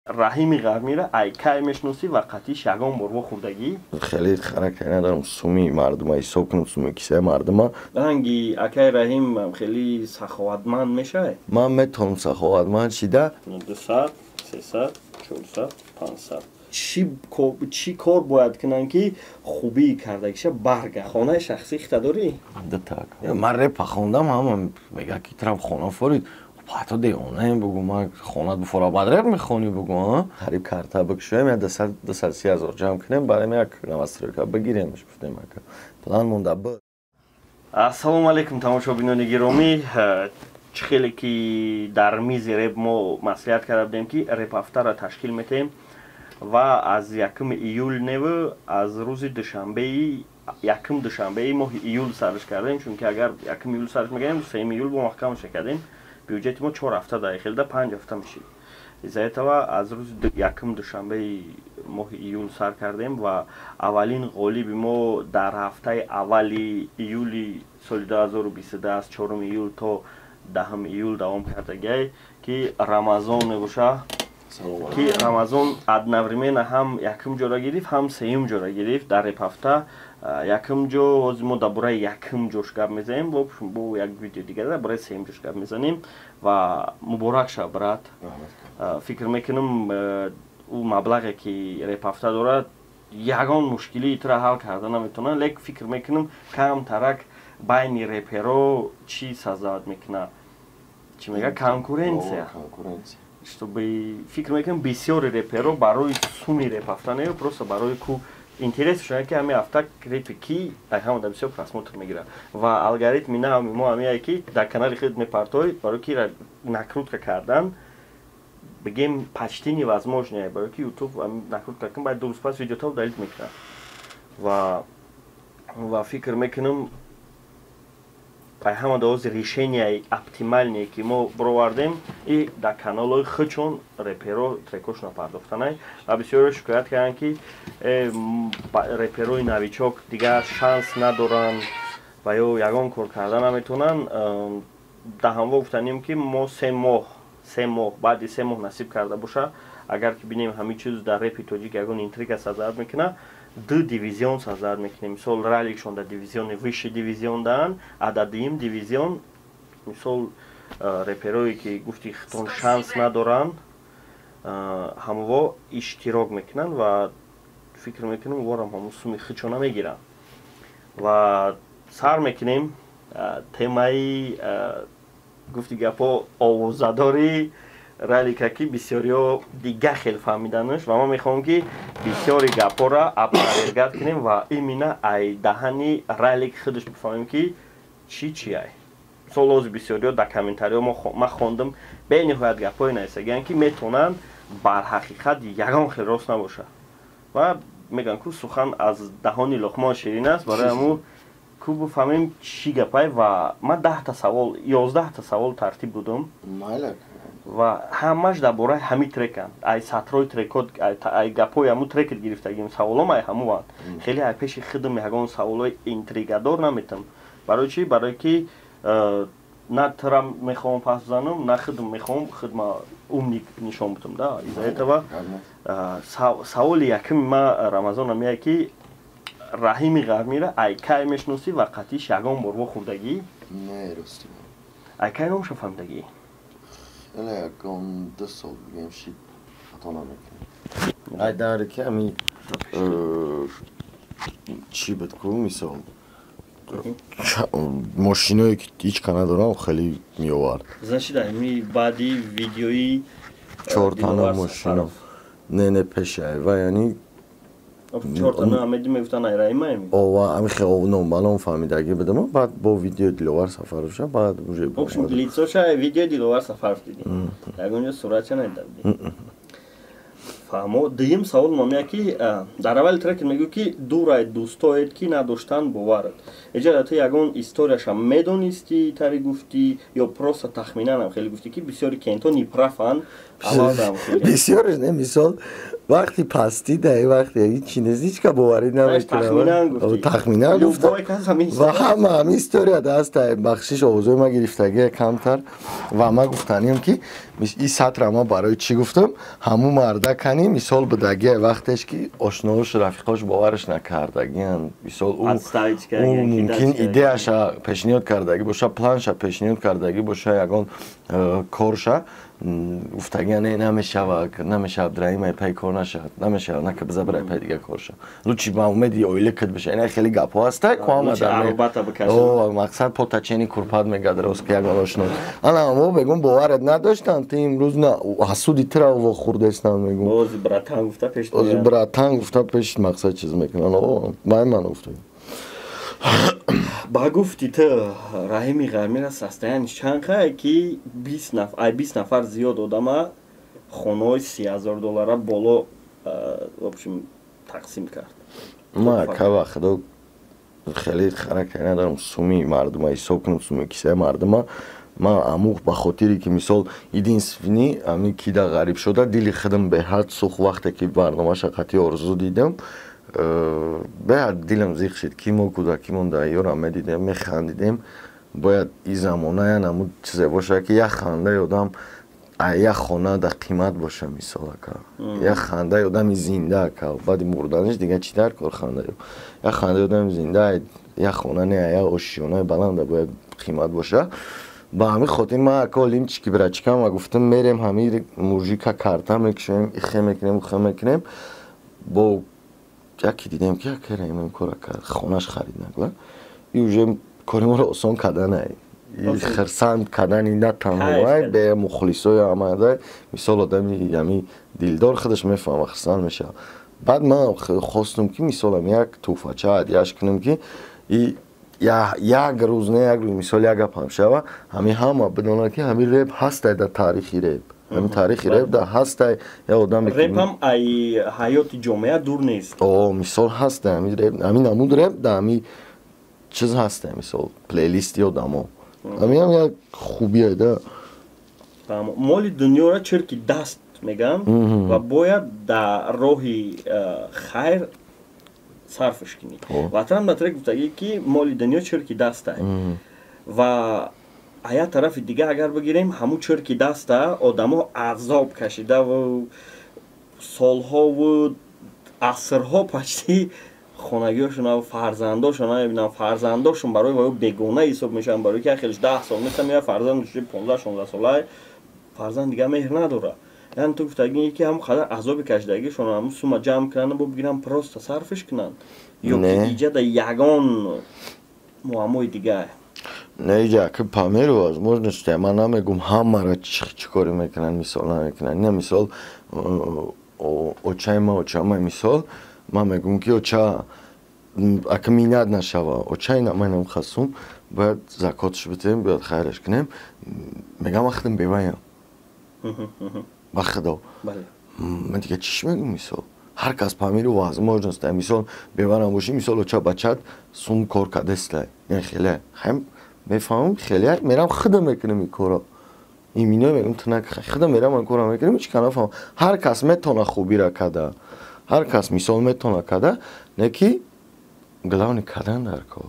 Раҳими Ғармира ай кай мешиносӣ ва қатъиш ягон бор вохӯрдагӣ? Хеле характер надорам, суми мардума ҳисоб кунам, суми кисаи мардума. Ранги акай Раҳим хеле саховатманд мешавад? Ман метавонам саховатманд шида. 200, 300, 400, 500. Чӣ кор бояд кунанд, ки хубии кардагиша баргард? Хонаи шахсӣ хита дорӣ? Так, ман репа хондам, ҳама мега, ки трам хона форид, ҳатто девонаем. Бугу, ман хонат буфора, баъд реп мехонӣ, бугу. Қариб карта бикушоем, я 230 000 ҷамъ кунем, барем як новостройка бигирем, гуфтем, ака, план монда б. Ассалому алайкум, тамошобинони гиромӣ. Чӣ хеле ки дар мизи реп мо маслиҳат карда будем, ки репҳафтаро ташкил метаҳем ва аз 1 июл неву аз рӯзи душанбеи, якум душанбеи моҳи июл сарш кардем, чунки агар 1 июл сарш мекардем, 3 июл бо маҳкамаш кардем, бюҷети мо 4 ҳафта дар хелда 5 ҳафта мешид. Из-за этого аз рӯзи якум душанбеи моҳи июл сар кардем ва аввалин ғолиби мо дар ҳафтаи аввали июли соли 2022, аз 4 июл то 10 июл давом кардагиай, ки Рамазон мебошад, ки Рамазон одновременно ҳам якум ҷора гирифт, ҳам сеюм ҷора гирифт дар репҳафта. Якум ҷо, ҳозир мо дар бораи якум ҷош гап мезанем, бо як видео дигар дар бораи сеюм ҷош гап мезанем. Ва муборак шав, брат. Фикр мекунам, ӯ маблағе ки репҳафта дорад, ягон мушкилии тура ҳал карда наметавонад, лекин фикр мекунам, камтарак байни реперо чӣ создавать мекунад, чӣ мега, конкуренция, чтобы, фикр мекунам, бисёри реперо барои суми репҳафта не, просто барои ку интерес шуна, ки ҳамин ҳафта репи ки ҳамада бисёр просмотр мегирад. Ва алгоритми нави мо ҳамияе, ки дар канали худ мепартои, барои ки накрутка кардан, бигем, почти невозможно, барои ки Ютуб накрутка кун, баъд 2 рӯз пас видеота удалить мекунад. Ва фикр мекунам, ҳама дози решенияи оптимальное, ки мо бировардем, и дар каналҳои худшон реперо трекошона пардохтанай. Ва бисёре шикоят карданд, ки реперои новичок дигар шанс надоранд ва ё ягон кор карда наметавонанд. Дар ҳамво гуфтанем, ки мо 3 моҳ, 3 моҳ, баъди 3 моҳ насиб карда боша, агар ки бинем, ҳамин чиз дар репи тоҷик ягон интрига создавать мекунад, ду дивизион создавать мекунем. Мисол, раликшон дар дивизиони высший дивизион даанд, а дар дуюм дивизион, мисол, реперое ки гуфти хитон шанс надоранд, ҳамво иштирок мекунанд. Ва фикр мекунем, ворам ҳамун суми хичона мегиранд. Ва сар мекунем темаи, гуфти гапҳо, овозадори ралика, ки бисёриҳо дига хел фаҳмиданаш. Ва ман мехоҳам, ки бисёри гапҳоро опровергать кунем ва именно ай даҳани ралик худаш бифаҳмем, ки чӣ чи ай. Мисол, ҳозир бисёриҳо дар комментариҳо ман хондам, бениҳоят гапҳое нависагиянд, ки метавонанд бар ҳақиқат ягон хел рост набошад. Ва мегӯянд, ку сухан аз даҳони Луқмон ширин аст. Барои ҳамун ку бифаҳмем, чӣ гапай. Ва ман 10-та савол, 11-та савол тартиб додам ва ҳамаш дар бораи ҳамин треканд, ай сатрои трекот, ай гапҳои ҳамун трекет гирифтагим. Саволом ай ҳамуванд. Хеле ай пеши худам ягон саволои интригадор наметам. Барои чӣ? Барое ки на тра мехоҳам пас занам, на худам мехоҳам худма умник нишон будам. Да, из-за этого саволи якуми ма, Рамазон, ҳамияе, ки Раҳими Ғармира ай кай мешиносӣ ва қатъиш ягон бор вохӯрдагӣ? Не, рости. Ай кай номша фаҳмидагӣ? Хеле, ягон 2 сол бигем шид, хато намекунем. Ай даре ки ами чӣ буд ку, мисол, мошиное ки ҳеҷ ка надорам, хеле меовард. Значит, ами баъди видеои чортана мошина, не, пеши айва, яъни. Чортана амеди мегуфтан, ай Раима ами? Ова, ами хел ном ба ном фаҳмидагӣ будам. Баъд бо видеои Диловар Сафаровша, баъд уже. В общем, лицоша видеои Диловар Сафаров дидӣ, ягон ҷо суратша надида будӣ. Фаҳмо. Дуюм савол мамия, ки дар аввали трекет мегӯ, ки дурай дӯстоед, ки надоштан боварат. Эҷода ту ягон историяша медонистӣ, тари гуфтӣ, ё просто тахминанам хеле гуфтӣ, ки бисёри кентҳо неправ анд? Бисёрш не, мисол, вақти пастӣ дай, вақти ҳеҷ нест, ҳеҷ ка боварӣ намекунад. Тахминан гуфтам ва ҳама ҳами история даста, бахшиш, овозои ма гирифтагия камтар. Ва ма гуфтанем, ки и сатра ма барои чӣ гуфтам, ҳамун мардакани мисол будагия вақтеш, ки ошноуш, рафиқош бовараш накардагиян. Мисол, ӯ мумкин идеяша пешниҳод кардагӣ боша, планша пешниҳод кардагӣ боша, ягон корша гуфтагия: «Не, намешава, намешава, Абдураҳим, ай пай кор нашавад, намешава, нака, биза бирай пай дига корша, лучше ба умеди оила кид биша». Ина хеле гапҳо ҳаста ку мақсад потачени курпат мегад рост, ки ягон ошно ана мо бегум боварат надоштам, ту имрӯз на ҳасуди тира вохӯрдестам, мегум. Ози братан гуфта пеш. Ози братан гуфта пеш, мақсад чиз мекунан, бай ман гуфта. Ба гуфти ту, Раҳими Ғармира состояние чанд хай, ки ай 20 нафар зиёд одама хонаҳои 30 000 доллара боло, в общем, тақсим кард? Ма кава худо хеле характер надорам суми мардума ҳисоб кунам, суми кисаи мардума. Ман амуқ ба хотире ки, мисол, единственный ами кида ғариб шуда, дили худам беҳад сӯх. Вақте ки барномаша қатъи орзу дидам, беҳад дилам зиқ шид, ки мо кӯдакимон дар ёрам медидем, механдидем. Бояд и замонаян аму чизе боша, ки як хандаи одам як хона дар қимат боша. Мисол, ака, як хандаи одами зинда, ака, баъди мурданаш дига чӣ дар кор ханда? Як хандаи одами зинда як хона не, як ошёнаи баланда бояд қимат боша. Ба ҳамин хотир ман, ака, олимчики брачкама гуфтам, мерем, ҳамин мужика карта мекушоем, ихе мекунем, ухе мекунем. Бо яке дидем, ки ака Раҳимам кора кард, хонаш харид нагла, и уже кори моро осон карданай, хирсанд кардани на танҳо вай, бе мухлисои омада. Мисол, одами ами дилдор худаш мефаҳма, хирсанд мешавад. Баъд ман хостум, ки мисолам як тӯҳфача ҳадияш кунам, ки и як рӯз не, як рӯз, мисол, як гапам шава, ҳами ҳама бидонад, ки ҳами реп ҳастай дар таърихи реп, ҳами таърихи реп да ҳастай як одаме. Репам ай ҳаёти ҷомеа дур нест. О, мисол, ҳастай ҳами реп, ҳами намуд реп да ҳами чиз ҳастай, мисол, плейлисти одамо. Ҳамиам як хубие да. Моли дунёра чирки даст мегӯям ва бояд дар роҳи хайр сарфш кунӣ. Ватан ба трек гуфтагӣ, ки моли дунё чирки дастай, ва а як тарафи дига агар бигирем, ҳамун чирки даста одамо азоб кашидаву солҳову асрҳо почти хонагиҳошон, фарзандошон намебинам, фарзандошон барои ваё бегона ҳисоб мешаванд, барои ки хелеш 10 сол неста, мея фарзанд 15-16 сола, фарзанд дига меҳр надорад. Яъне ту гуфтагӣ, ки ҳамон қадар азоби кашидагишон ҳамун сума ҷамъ кунанд, бо бигиранд, просто сарфиш кунанд, ё ки иҷада ягон муаммои дигар? Не, иҷа ки по мере возможности ман намегум ҳамаро чӣ корӣ мекунанд, мисол, намекунанд. Ина, мисол, очаи ма, очама, мисол, ман мегӯм, ки оча, ака, минат нашава, очаи намайнам хасум, бояд закотш битем, бояд хайраш кунем. Мегам, вақтам беваям, ба худо, ман дига чиш мегӯм? Мисол, ҳар кас по мере возможности, мисол, беварам бошӣ, мисол, оча, бачат сум кор кардестай, хеле хай мефаҳмам, хеле мерам, худам мекунем ин корро, имино мегӯм, тунак худам мерам, ин корро мекунем, ҳеч ка нафаҳмам. Ҳар кас метона хубира када, ҳар кас, мисол, метона када, не ки главный кадан дар кор.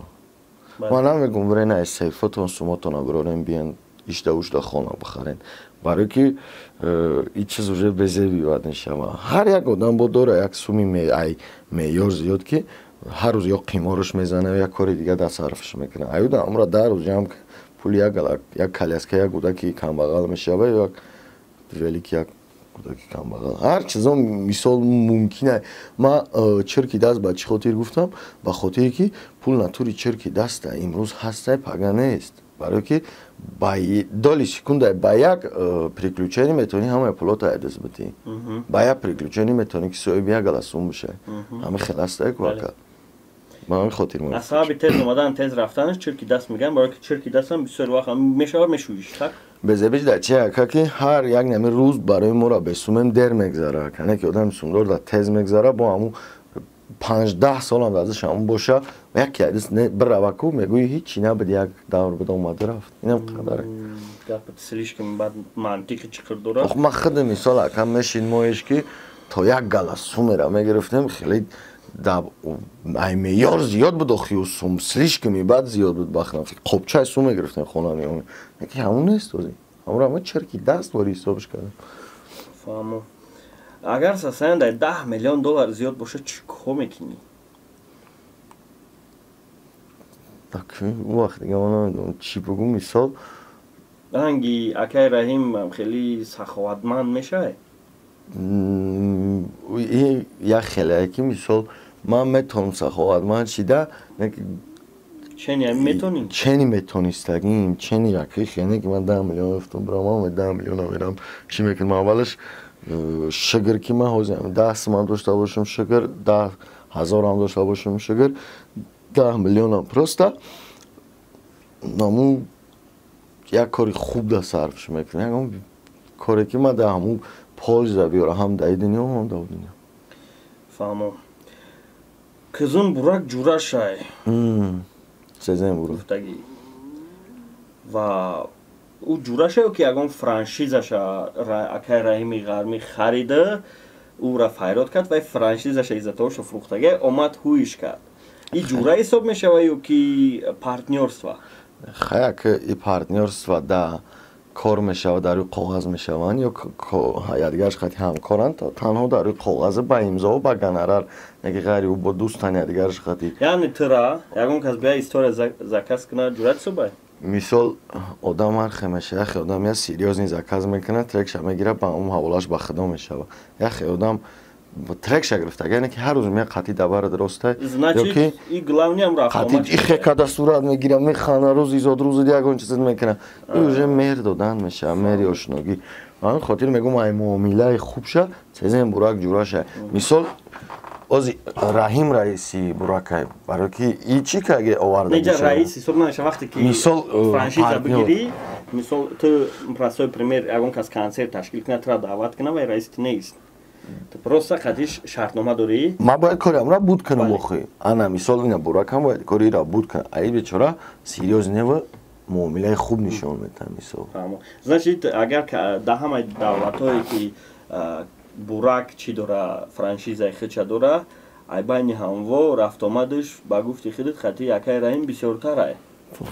Ман намегум бирен, ай сейфотон сумотона бирорен, биен, ишда ушда хона бихарен, барое ки ин чиз уже безеби бад мешава. Ҳар як одам бо дора як суми ай меъёр зиёд, ки ҳар рӯз ё қиморш мезана, ё як кори дига дар сарфш мекунад. Аюда амра 10 рӯз ҷамъ пули як галак, як коляска як кӯдаки камбағал мешава, ё як велик як кӯдаки камбағал, ҳар чизо, мисол, мумкин. Ма чирки даст ба чӣ хотир гуфтам? Ба хотире ки пул натури чирки даста, имрӯз ҳастай, пага нест, барое ки ба доли секунда, ба як приключение метавонӣ ҳамаи пулото айдас битӣ, ба як приключение метавонӣ, ки соҳиби як гала сум бишавӣ. Ҳами хел ҳастай ку, ака, ба ҳамин хотир. Аз сабаби тез омадан, тез рафтанаш чирки даст мегӯям, барое ки чирки дастам бисёр вақт мешава, мешӯиш, так? Безебиш дар чи, ака, ки ҳар як нами рӯз барои моро бесумем дер мегзара, ака, не ки одами сумдор да тез мегзара. Бо ҳамун 5-10 солам дазиш ҳамун боша, яке ҳадис не бираваку, мегӯи, ҳичи набуд, як давр буд, омада рафт, инам қадаре. Гап слишком бад мантиқи чиқир дорад. Ман худ мисол акам мешин моеш ки то як гала сумера мегирифтем, хеле ай меъёр зиёд буд, охи сум слишком бад зиёд буд, бахнам қопчаи сум мегирифтем хона меомем. Ки ҳамун нест ози. Ҳамуро ма черки даст вори ҳисобш кардам. Фаҳмо. Агар сасаян дар 10 миллион доллар зиёд бошад, чӣ кор мекунӣ? Так, вақт дига ман намедонам чӣ бугум, мисол ранги акай Раҳим хеле саховатманд мешавад? Як хеле ки мисол ман метавонам саховатманд шида, чени метонӣ? Чени метонистагим, чени якӣ хене ки ман 10 миллион ёфтам, бирам ҳама 10 миллиона мерам чӣ мекунам? Аввалаш шукр ки ман ҳозир 10 сумам дошта бошам, шукр 10 ҳазорам дошта бошам, шукр 10 миллионам, просто наму як кори хуб да сарфш мекунам, ягон коре ки ман да ҳамун польза биёрам, ҳам дар дунё, ҳам дар дунё. Фаҳмо. Кизун Бурак ҷурашай. Сезен Бурак. Гуфтагӣ. Ва ӯ ҷурашай ки ягон франшизаша акай Раҳими Ғармӣ харида, ӯра файрод кард ва франшизаша иззатоша фурӯхтага, омад ҳуиш кард. И ҷура ҳисоб мешавад ё ки партнёрство? Хаяк и партнёрство да кор мешавад, дар рӯи коғаз мешаванд ё якдигараш қати ҳамкоранд, танҳо дар рӯи коғаз ба имзо ба гонорар, неки ғайри ӯ бо дӯстан якдигараш қати. Яъне тура ягон кас бия история заказ кунад, ҷурат ҳисобай? Мисол одам ҳар хел мешавад, яхе одам я серьёзный заказ мекунад, трекша мегирад, ба ҳамон ҳаволааш ба худо мешавад. Яхе одам трекша гирифта, яъне ки ҳар рӯз меяд қати дабарат ростай, ёки қати ихе када сурат мегирад, механа, рӯзи зод рӯзи ягон чиз мекунад. И уже меҳр додан мешавад, меҳри ошногӣ. Ба ҳамин хотир мегӯм, ай муомилаи хубша Сезен Бурак ҷураша. Мисол ози Раҳим раиси Буракай, барои ки и чӣ каге оварда мешавад? Неҷа раис ҳисоб намешавад вақте ки мисол франшиза бигирӣ, мисол ту простой пример ягон кас концерт ташкил кунад, тура даъват кунад, вай раиси ту нест. Ту просто қадиш шартнома дорӣ? Ман бояд кориамро буд кунам охи. Ана мисол ина Буракам бояд кориро буд кунад. Ай бечора серьёзнева муомилаи хуб нишон медиҳад мисол. Значит, агар дар ҳамаи давлатҳое ки Бурак чӣ дора, франшизаи худша дора, ай байни ҳамво рафтомадаш ба гуфти худат хати акай Раҳим бисёртар ай.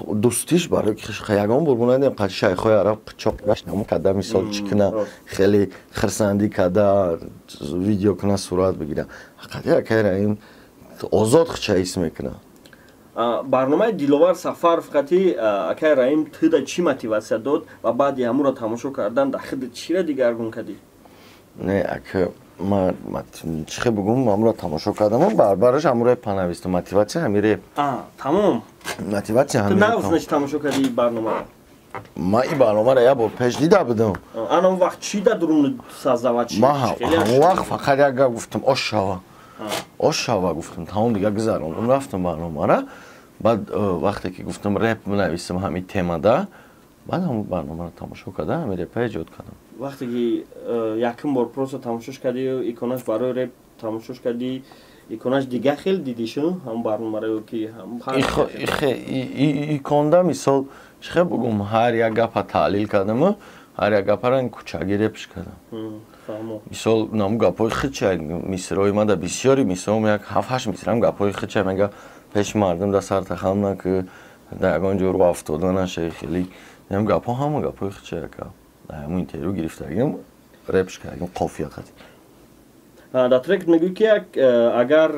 Дӯстиш барои ки ягон бор мо надидем қати шайхҳои араб қичоқ гашт намо када, мисол чӣ куна, хеле хирсандӣ када, видео куна, сурат бигира. Қати акай Раҳим озод худша ҳис мекуна. Барномаи Диловар Сафаров қати акай Раҳим туда чӣ мотиватсия дод ва баъди ҳамуро тамошо кардан дар худ чиро дигаргун кардӣ? Не, ака ман чӣ хел бугум, ҳамуро тамошо кардам, барбараш ҳамуро панавистам, мотиватсия ҳами реп. Тамом. Мотиватсия ҳами реп. Ту нағз значит тамошо кардӣ ин барномаро? Ман ин барномаро як бор пеш дида будам. Ана он вақт чӣ дар дурун создавать шид? Ман ҳамон вақт фақат як гап гуфтам, ош шава. Ош шава гуфтам, тамом дига гузарондам, рафтам барномаро. Баъд вақте ки гуфтам реп менависам ҳамин темада, баъд ҳамон барномаро тамошо кардам, ҳамин репа эҷод кардам. Вақте ки якум бор просто тамошош кардӣ, иконаш барои реп тамошош кардӣ, иконаш дига хел дидӣ шу ҳамон барномаро ки иконда мисол чӣ хел бугум, ҳар як гапа таҳлил кардаму ҳар як гапаро кӯчагӣ репш кардам. Мисол наму гапҳои худча мисрои мада бисёри мисром як 7-8 мисрам гапҳои худча мега пеши мардум да сар тахам наки дар ягон ҷо рӯ афтода нашавӣ, хеле ям гапҳо ҳама гапҳои худча яка. Ҳамун интервю гирифтагим, репш кардагим, қофия қати. Дар трек мегӯӣ ки агар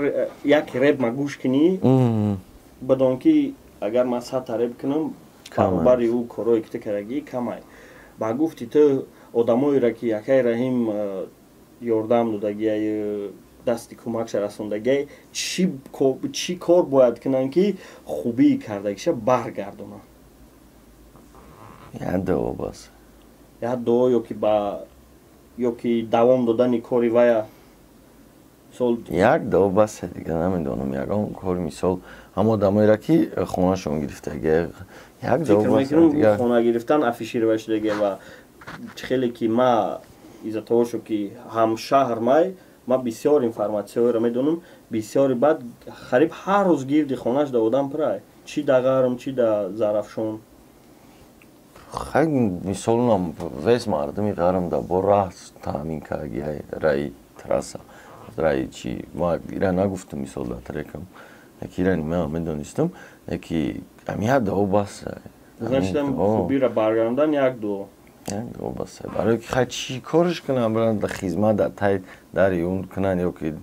як реп ма гӯш кунӣ, бидон ки агар ман 100 реп кунам, баробари ӯ корҳое ки ту кардагӣ камай. Ба гуфти ту одамоеро ки акай Раҳим ёрдам додагиай, дасти кӯмакша расондагиай, чӣ кор бояд кунанд ки хубии кардагиша баргардонанд? Як дуо бас. Як дуо ё ки ба ё ки давом додани кори вая? Мисол як дуо бас, дига намедонам, ягон кор мисол ҳама одамоеро ки хонашон гирифтагиай, як дуо бас. Фикр мекунам хона гирифтан афиширова шудагиай ва чӣ хеле ки ма из-за того шо ки ҳамшаҳр май, ман бисёр информатсияҳоеро медонам, бисёри баъд қариб ҳар рӯз гирди хонаш да одам пурай, чӣ да Ғарм, чӣ да Зарафшон. Хай, мисолунам вес мардуми ғарм да бо раҳ таъмин карди, раи трасса, раи чи. Ма ира нагуфтам, мисол, да трекам. Яки ира нима медонистам, яки ами як дуо бас. Значит, хубира баргардандан як дуо. Як дуо бас. Барои ки хай чӣ корш кунам, баран да хизмат да тай дари он кунан ё ки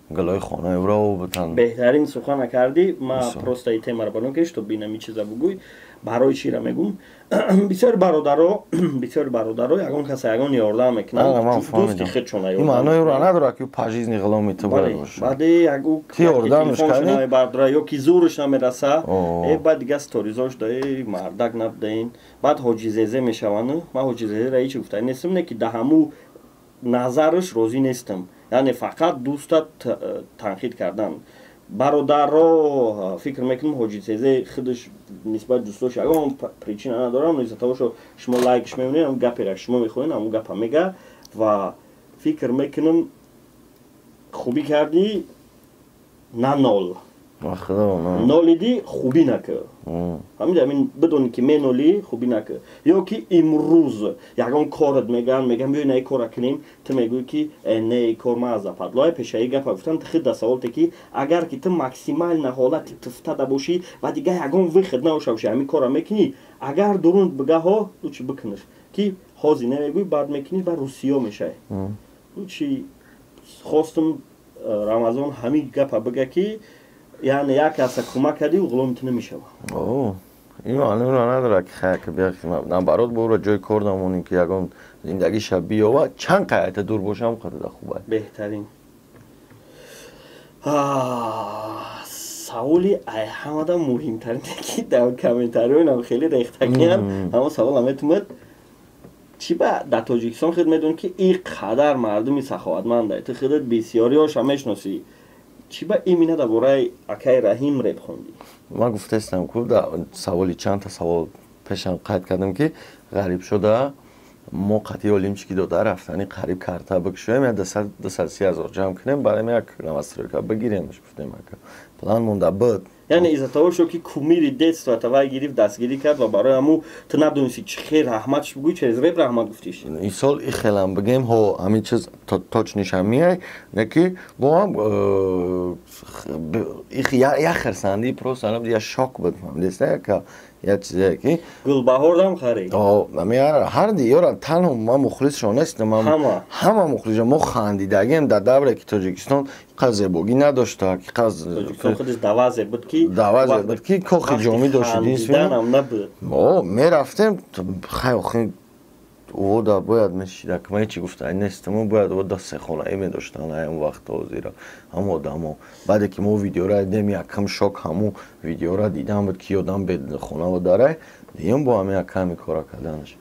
галои хонаи ӯро бутан. Беҳтарин сухана кардӣ. Ма просто и темаро барон ки что бинами чиза бугӯй. Барои чира мегум? Бисёри бародаро ягон каса ягон ёрдам мекунанд, дӯсти худшона. Ин маънои ӯро надорад, ки по жизни ғуломи ту бояд бошад. Баъде як ӯ ёрдамш кардӣ намебардора ё ки зӯраш намераса, э, баъд дига сторизош да, э, мардак набудаин, баъд ҳоҷи зезе мешаванд. Ман ҳоҷи зезера ҳеҷ гуфта нестам, не ки да ҳаму назараш розӣ нестам, яъне фақат дӯста танқид кардан. Бародаро, фикр мекунам, ҳоҷи сезе худаш нисбат дӯстош ягон причина надорам, из-за того что шумо лайкш мемонед, ҳам гапера шумо мехоҳед, ҳамун гапа мега. Ва фикр мекунам, хубӣ кардӣ, на нол нолидӣ, хубӣ накар. Ҳамин ҳамин бидонӣ, ки менолӣ, хубӣ накар. Ё ки имрӯз ягон корат меган, биёй, на, кора кунем, ту мегӯӣ, ки не, кор ма аз западлоя. Пешаи гапа гуфтам, ту худ да саволте, ки агар ки ту максимально ҳолати туфтада бошӣ ва дига ягон выход набоша бошӣ, ҳамин кора мекунӣ? Агар дурун бигаҳо, лучше бикунаш, ки ҳозир намегӯӣ, баъд мекунӣ ва русиё мешавӣ. Лучше хостум Рамазон ҳамин гапа бига, ки яъне як каса кӯмак кардӣ, ғуломи ту намешава. Ин маъноро надорад, ки хаяка бия, наоборот, бо ӯро ҷои кор намонем, ки ягон зиндагиша биёва. Чанд қаята дур бошам, қадада хуб. Беҳтарин саволи, ай ҳамада муҳимтарин, ки дар комментариҳоинам хеле рехтагиам, ҳамон саволам метумад: чӣ ба дар Тоҷикистон, худ медонӣ, ки ин қадар мардуми саховатманда, ту худат бисёриҳоша мешиносӣ, чӣ ба имина дар бораи акаи Раҳим реп хондӣ? Ман гуфтаистам ку, саволи чандта савол пешам қайд кардам, ки ғариб шуда мо қатъи олимчики дода рафтани қариб карта бикушоем, я 230 000 ҷамъ кунем, барем як новостройка бигиремш, гуфтем, ака, план монда буд. Яъне из-за того шо ки кумири детства тавай гирифт, дастгирӣ кард ва барои ҳаму ту надонисти чӣ хел раҳматш бугӯй, через реп раҳмат гуфтиш. Исол и хелам бигем, ҳо, ҳамин чиз точнишам меай, не ки боам як хирсандӣ, просто я шок буд, фаҳмидеста, яка як чизе ки Гулбаҳордам харид. Ҳар диёра танҳо ман мухлисшон нестам, ҳама мухлисшон. Мо хандидагием дар давре, ки Тоҷикистон қад зебогӣ надошта, ки худаш давазе буд ки давазе буд, ки кохи ҷомӣ доштидам. Мерафтем, хай, охи ода бояд мешида, ман ҳечи гуфта нестам, бояд ода сехонаӣ медоштанд ай он вақт ҳозира ҳама одамо. Баъде ки мо видеора дидем, якам шок ҳаму видеора дидам буд, ки одам бехонава дарай дием, бо ҳами яками кора карданаш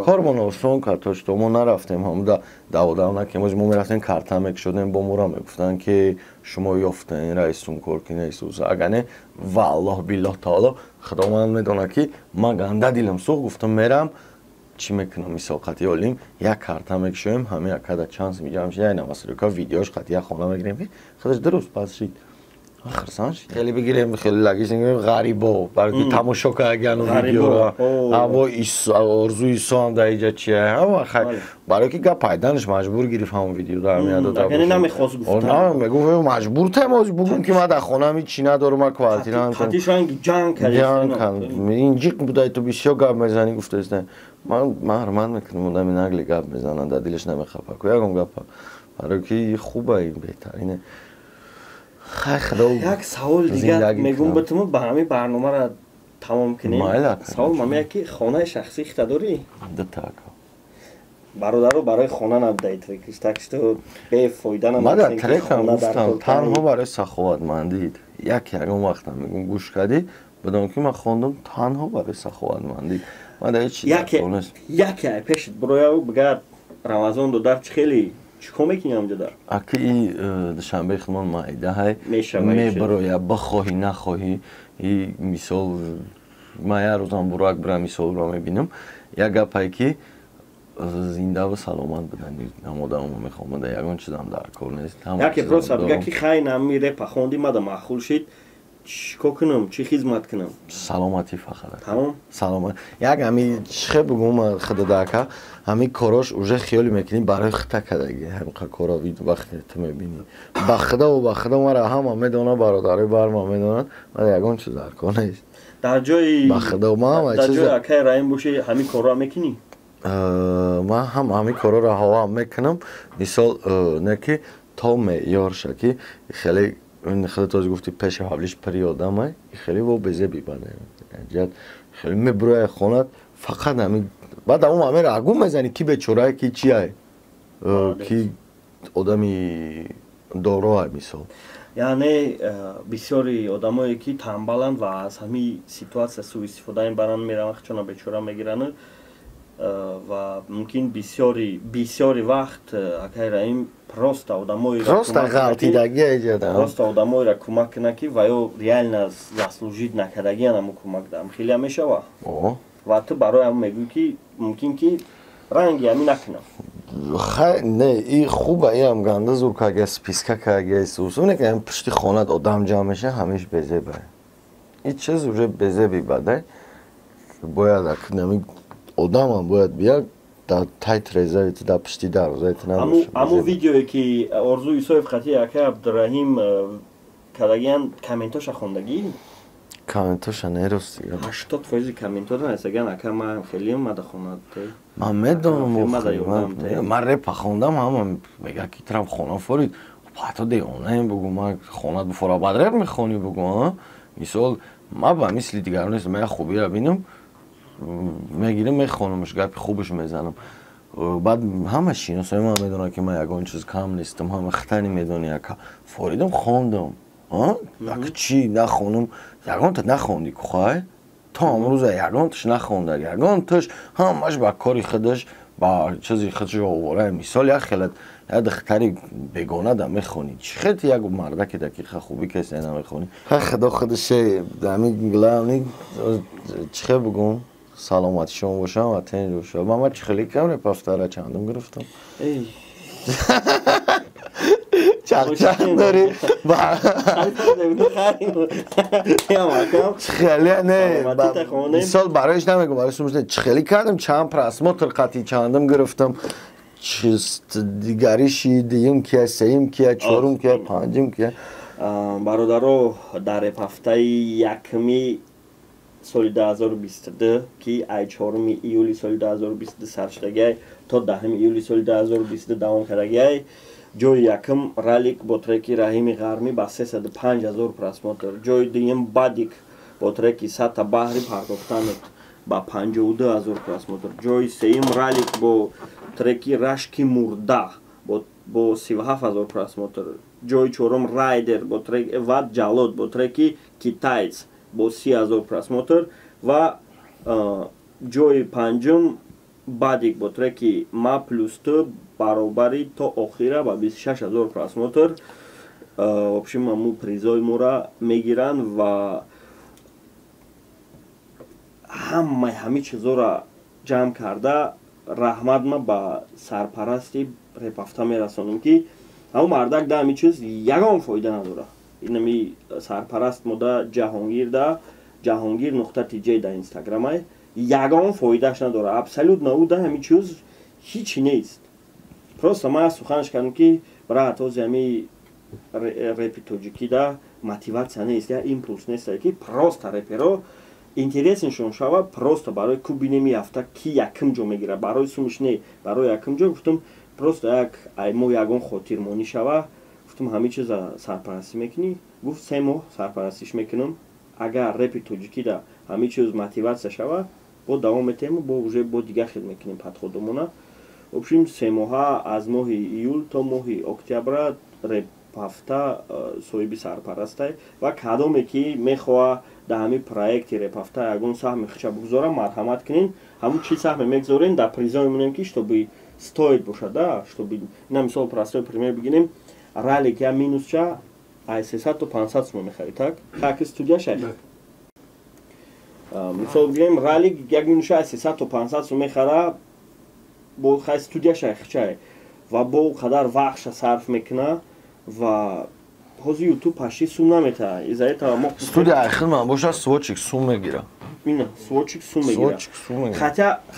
кормон осон кард, то что мо нарафтем ҳамуда даводав накем. Мо мерафтем, карта мекушодем, бо мора мегуфтанд, ки шумо ёфтен раисун кор кина Исус. Агар не, валлоҳ, биллоҳ, таоло, Худованд медонад, ки ман ганда дилам сӯхт. Гуфтам, мерам, чӣ мекунам, мисол, қатъи олим як карта мекушоем, ҳами якада чанд миҷам шид, як новостройка, видеош, қатъи як хона мегирем, ки худаш дуруст пас шид. Хирсан шид, хеле бигирем, хеле лагиш ғарибо, барои тамошо кардану видеоро, ҳамо орзу Исо ҳам дар иҷа чия, ҳама хай, барои ки гап пайданаш маҷбур гирифт, ҳамон видео дар меадода. Намехост гуфтан. Мегуфт, маҷбур тем бугум, ки ман дар хонаам ҳеҷ чӣ надорам, ман квартира ҷанг кард, ин ҷиқ будай, ту бисёр гап мезанӣ, гуфтаиста. Ман ҳурмат мекунам одами нагли гап мезанад, дар дилаш намехапа ку ягон гапа, барои ки хуба, ин беҳтарине. Хай, худо. Як савол дигар мегум битуму, ба ҳамин барномаро тамом кунем. Савол мамея, ки хонаи шахсӣ хита дорӣ? Дута, ака. Бародаро, барои хона набудаи трекиш, так что бефоида. Ман дар трекам гуфтам, танҳо барои саховатмандӣ. Як ягон вақтам мегум, гӯш кардӣ, бидон, ки ман хондам танҳо барои саховатмандӣ. Ман дар ҳеҷ чиз Яке ай пешит бирояв, бигар, Рамазон додар, чӣ хеле чӣ кор мекунӣ ҳамҷода? Аки и Душанбе худмон майдаҳай, мебироя, бихоҳӣ нахоҳӣ. И мисол, ман як рӯзам бурак бирам, мисолро мебинам. Як гапае, ки зиндаву саломат будани ҳамодамо мехоҳам, ягон чизам дар кор нест. Яке просто бига, ки хай, нами репа хонди, мада маъқул шид. Чӣ кор кунам, чӣ хизмат кунам? Саломатӣ фақат. Тамом. Саломат. Як ҳами чихе бугум, худодака, ҳами корош уже хиёли мекунӣ, барои хита кадаги ҳамқа кора, вақте ту мебинӣ. Ба худо, ба худо, мара ҳама медонад, бародарои барма медонанд, мара ягон чиз дар кор нест. Дар ҷои Ба худо, ман ҳама дар ҷои акаи Раҳим бошӣ, ҳамин корро мекунӣ? Ман ҳам ҳамин корҳоро ҳавоам мекунам, мисол, не ки то меъёрша, ки хеле хеле този гуфти, пеши ҳавлиш пири одамай, хеле во безеби баде ҷиҳат хеле мебурояй хонат, фақат ҳамин. Баъд амон ҳамеро агу мезанӣ, ки бечорае, ки чиай, ки одами дороай, мисол. Яъне бисёри одамое, ки тамбаланд ва аз ҳамин ситуация суистифода мебаранд, мераванд, хичона бечора мегиранд ва мумкин бисёри вақт акаи Раҳим просто одамоеро Просто ғалтидагӣ эҷода. Просто одамоеро кӯмак кунад, ки ва ё реально заслужить накардагиан ҳамо кӯмак дам хеле мешава. Ва ту барои ҳам мегӯӣ, ки мумкин ки ранги ҳамин накунам. Хай, не, и хуба, иам ганда зур кага, списка кага, сусуне ки пушти хонат одам ҷамъ меша, ҳамеш безеба. И чиз уже безеби бадай. Бояд акнами одамам бояд бия дар тай трезаи, дар пушти дарвозаи ту набоша. Аму видеое, ки Орзу Исоев хати акай Абдураҳим кардагиан, комментоша хондагӣ? Комментоша не, рости. 80% комментода нависагиан: «Ака, ман хеле мада хонад». Ман медонам, ман репа хондам, ҳама мега, ки трам хона форид, ҳатто девонаем, бугу, ман хонат буфора, баъд реп мехонӣ, бугу. Мисол, ман ба мисли дигарон нест, ман як хубиро бинам, мегирам, мехонамш, гапи хубаш мезанам. Баъд ҳама шиносои ман медонанд, ки ман ягон чиз кам нестам, ҳама хитани медони, яка форидам, хондам. Ак чӣ нахонам? Ягонта нахонди кухай то амрӯза, ягонташ нахонда, ягонташ, ҳамаш ба кори худаш, ба чизи худаш овора. Мисол, як хелат як духтари бегона да мехонӣ, чӣ хел як мардаки дақиқа хубӣ касе намехонӣ? Худо худаше, ҳами главный, чӣ хел бугум, саломати шумо бошам ва тенҷ бошам. Ман чӣ хеле кам репафтара чандум гирифтам? Чақчақ дорӣ, хеле не, мисол, бароиш намегум, барои сумш чӣ хеле кардам, чанд просмотр қатъи чандум гирифтам, дигариши дуюм кия, сеюм кия, чорум кия, панҷум кия. Бародаро, дар репҳафтаи якми соли 2022, ки ай 4 июли соли 2022 сар шудагиай, то 10 июли соли 2022 давом кардагиай, ҷои якум Ралик бо треки «Раҳими Ғармӣ» ба 305 ҳазор просмотр, ҷои дуюм Бадик бо треки «Сата баҳри пардохтанет» ба 52 ҳазор просмотр, ҷои сеюм Ралик бо треки «Рашки мурда» бо 37 ҳазор просмотр, ҷои чорум Райдер бо трек ва Ҷалод бо треки «Китаец» бо 30 ҳазор просмотр ва ҷои панҷум Бадик бо треки «Ма плюс ту баробари то охира» ба 26 ҳазор просмотр. В общем, аму призои мора мегиранд ва ҳамаи ҳами чизоро ҷамъ карда, раҳмат ма ба сарпарасти репафта мерасонам, ки ҳамун мардак да ҳами чиз ягон фоида надорад. Инами сарпараст мода Ҷаҳонгир, да Ҷаҳонгир.тж да инстаграмай, ягон фоидааш надорад абсолютно. Ӯ да ҳами чиз ҳичи нест. Просто ман суханаш кардам, ки брат, ҳози ҳами репи тоҷикӣ да мотивация нест, я импульс нест, ки просто реперо интересншон шава, просто барои ку бинеми ҳафта ки якм ҷо мегирад, барои сумш не, барои якм ҷо. Гуфтам, просто як мо ягон хотирмонӣ шава. Гуфтам, ҳамин чиза сарпарастӣ мекунӣ? Гуфт, 3 моҳ сарпарастиш мекунам, агар репи тоҷикӣ да ҳамин чиз мотивация шава, бо давом метаҳем, бо уже бо дигар хел мекунем подходомона. В общем, 3 моҳа, аз моҳи июл то моҳи октябра, реп ҳафта соҳиби сарпарастай ва кадоме ки мехоҳа дар ҳамин проекти репҳафта ягон саҳми хича бигузора, марҳамат кунен. Ҳамун чи саҳме мегузорен, дар призо мемонем, ки чтобы стоит бошад, да, чтобы на мисол, простой пример бигирем: Ралик я минусча ай 300 то 500 сума мехарид, так хаки студия шай. Мисол бигирем, Ралик як минусча ай 300 то 500 сум мехара, бо хай студия шай хичай ва бо қадар вақтша сарф мекуна ва Ҳозир Ютуб пашти сум намета. Из-за этого мо студия ахир ман боша, свочик сум мегира. Ина, свочик сум мегира. Свочик сум мегира.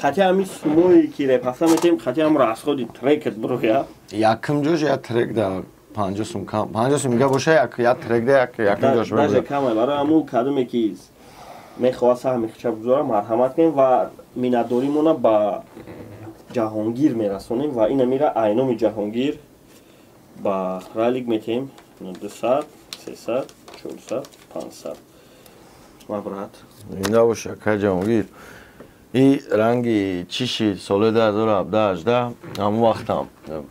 Хотя ҳами сумое ки репафта метем, хотя ҳам расходи трекет броя. Якм ҷош я трек да 50 сум кам, 50 сум мега боша, як трек да як якм ҷош. Даже камай. Барои ҳамун кадоме ки мехоҳад саҳми хича бигузора, марҳамат кунем ва миннатдоримона ба Ҷаҳонгир мерасонем ва ина мира айноми Ҷаҳонгир ба ралик метем: 200, 300, 400, 500. Ма, брат. Зинда боша, ка Ҷаҳонгир. И ранги чӣ шид, соли 2017, ҳамун вақтам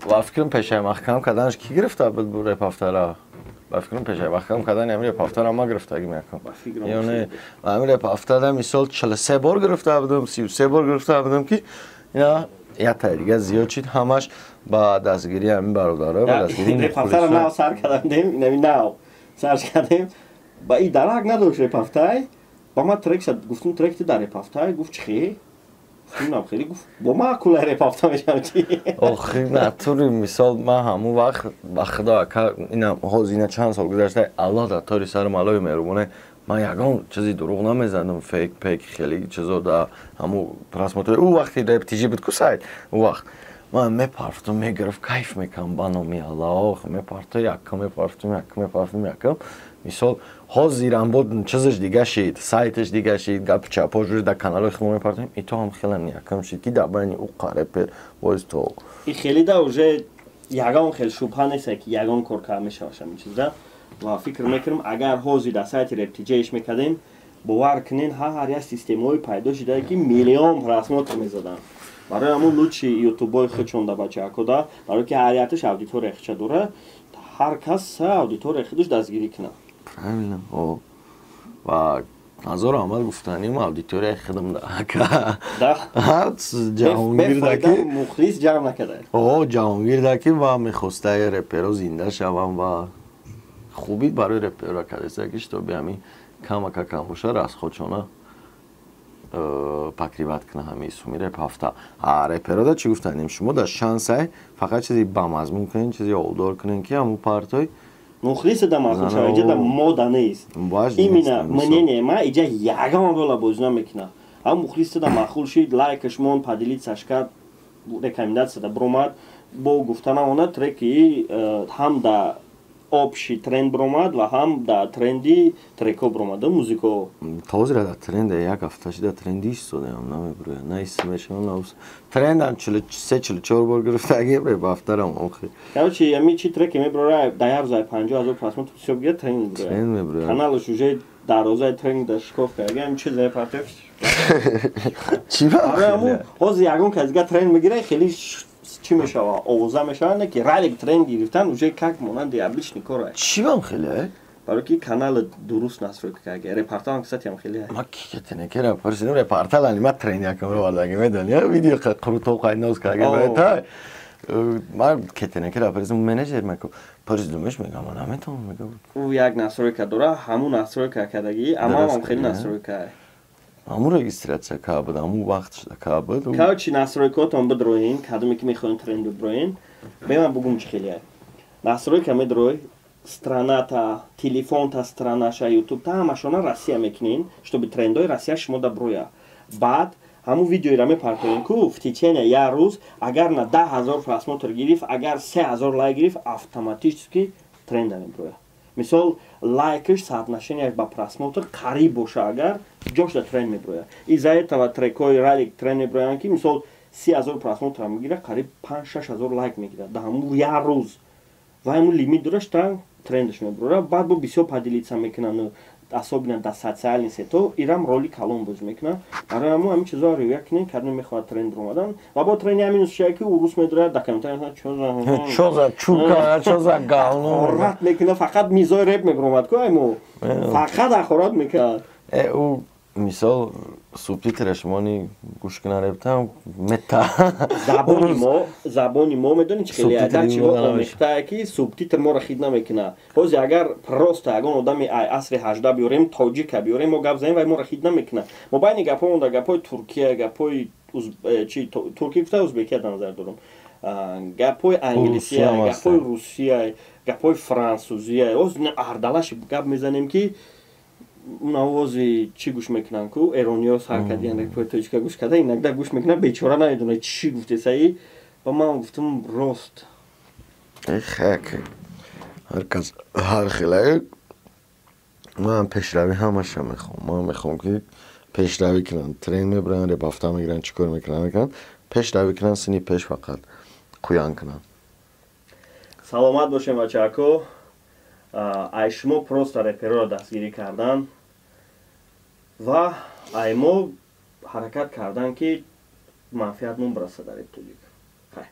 ба фикрам пешаи маҳкам карданаш ки гирифта буд репафтара? Ба фикрам пешаи маҳкам кардани ҳамин репафтара ма гирифтагим якам ё не? Ҳамин репафтара мисол 43 бор гирифта будам, 33 бор гирифта будам, ки ина як дига зиёд шид. Ҳамаш ба дастгирии ҳамин бародаро, ба дастгирии Репафтара нав сар кардем, инами нав сар кардем, ба и дарак надошт репафтай. Ба ма трек гуфтум, трек дар репафтай. Гуфт: «Чихе?» Гуфтум: «Хеле». Гуфт: «Бо ма кулай репафта мешавам чи?» Охи, натури, мисол, ман ҳамун вақт, ба худо, ака, ина ҳозир ина чанд сол гузашта, Аллоҳ дар тори сарам аллои меҳрубоне, ман ягон чизи дурӯғ намезанам, фейк пейк хеле чизо да ҳамун просмотр. Ӯ вақти рептижи буд ку сайт, ӯ вақт ман мепарфтум, мегирифт, кайф мекардам, ба номи Аллоҳ мепарту якам, мепарфтум якам, мепарфтум якам. Мисол, ҳозирам бо чизаш дига шид, сайташ дига шид, гапи чапош дар каналҳои худмо мепартем, ито ҳам хеле якам шид, ки дар байни ӯ қарепер боз то И хеле да уже ягон хел шубҳа нест, ки ягон кор карда мешавад ҳамин чизда. Ва фикр мекунам, агар ҳозир дар сайти рептиҷаиш мекардем, бовар кунен, ҳар як системаҳои пайдо шуда, ки миллион просмотр мезаданд. Барои ҳамун лучший ютубои худшон да бачаҳако да, барое ки ҳар якташ аудитория хича дора, ҳар кас аудитория худаш дастгирӣ кунад. Правильно. Ва ҳазору амал гуфтаним аудиторияи худам да, ака. Ҷаҳонгир да ки мухлис ҷамъ накарда. О, Ҷаҳонгир да ки ва мехостаи реперо зинда шавам ва хуби барои реперо кардеса, ки чтобы ҳамин камака кам боша, расходшона покрывать куна ҳамин суми реп ҳафта. А реперода чӣ гуфтанем? Шумо дар шансай фақат чизи бамазмун кунен, чизи олдор кунен, ки ҳамун партой Мухлиса да маъқул шава, иҷа да мода нест. Именно мнение ма иҷа ягон рола бозӣ намекунад. Ҳам мухлиса да маъқул шид, лайкаш мон, поделиться-ш кард, рекомендация да бромад, бо гуфта намонад, треки ҳам да общий тренд бромад ва ҳам да тренди треко бромад, музико. Ҳозира да тренда, як ҳафта шида тренди истодаам, намебурӯя, на исмешам, на трендам 43, 44 бор гирифтаги ҳафтарам охи. Короче, ами чи треке мебурӯя, да як рӯзаи 50 000 просмотр всё бигирад, тренд мебурӯя. Тренд мебурӯя. Каналаш уже дар розаи тренд да шикоф карда, ами чиз мепартоф. Чӣ? Ҳозир ягон кас дига тренд мегирад, хеле чӣ мешава, овоза мешава, не ки ралик тренд гирифтан уже как монанди обычный кор. Чӣ вам хеле? Барои ки канал дуруст настройка карда. Репортал, кстати, ҳам хеле. Ма кикетенекера пурсидам, репортал ани ма тренд якам овардаги, медони, видео қурутоб қайноз карда та ман кетенекера пурсидам, менеҷер маку пурсидумеш, мегам, ман наметавонам, мегам. Ӯ як настройка дора, ҳамун настройка кардагӣ, амам хеле настройка. Ҳамун регистрация ка буд, ҳамун вақт шуда ка буд. Короче, настройкаотон бидроин, кадоме ки мехоҳем тренд биброин, беман бугум чӣ хеле настройка медрой: страната, телефонта странаша, ютубта, ҳамашона Россия мекунин, чтобы трендои Россия шумо да броя. Баъд ҳамун видеоира мепартоем ку, в течение як рӯз агар на 10 000 просмотр гирифт, агар 3000 лайк гирифт, автоматически тренда меброя. Мисол, лайкаш соотношенияш ба просмотр қариб боша, агар ҷош да тренд меброя. Из-за этого трекҳои ралик тренд меброянд, ки мисол 30 000 просмотр мегирад, қариб 5-6 ҳазор лайк мегирад да ҳамун як рӯз, ва ҳамун лимит дораш, трендаш меброра. Баъд бо бисёр поделиться мекунанд, особенно дар социальный сетьо, ирам роли калон боз мекунад. Барои ҳамун ҳамин чизҳоро риоя кунед, кадоме мехоҳад тренд омадан. Ва бо тренди ҳамин шая, ки урус медорад, дар комментария чоза чука, чоза говно. Ҳақорат мекунад, фақат мизои реп мебиромад ку, айму фақат ҳақорат мекунад. Ӯ мисол субтитраш мони гӯш кунан рептам мета. Забони мо медонӣ чӣ хеле дар чиҳо омехтае, ки субтитр моро хид намекунад. Ҳозир агар просто ягон одами асри 18 биёрем, тоҷика биёрем, мо гап занем, вай моро хид намекунад. Мо байни гапҳо монда, гапҳои Туркия, гапҳои чи, туркӣ гуфта, узбекия дар назар дорам. Гапҳои англисия, гапҳои русия, гапҳои франсузия, ардалаши гап мезанем, ки навози чӣ гӯш мекунанд ку, эрониё сар кардиян репои тоҷика гӯш карда, иногда гӯш мекунанд, бечора намедонад чӣ гуфтесаи. Ба ман гуфтам, рост. Хек, ҳар кас ҳар хелае. Ман пешравӣ ҳамаша мехоҳам. Ман мехоҳам, ки пешравӣ кунанд, трен мебаранд, репафта мегиранд, чӣ кор мекунанд, пешравӣ кунанд, сини пеш фақат қӯян кунанд. Саломат бошем, бачаако. Ай шумо просто репероро дастгирӣ кардан ва ай мо ҳаракат кардан, ки манфиатмон бираса дар реп тоҷик. Хай.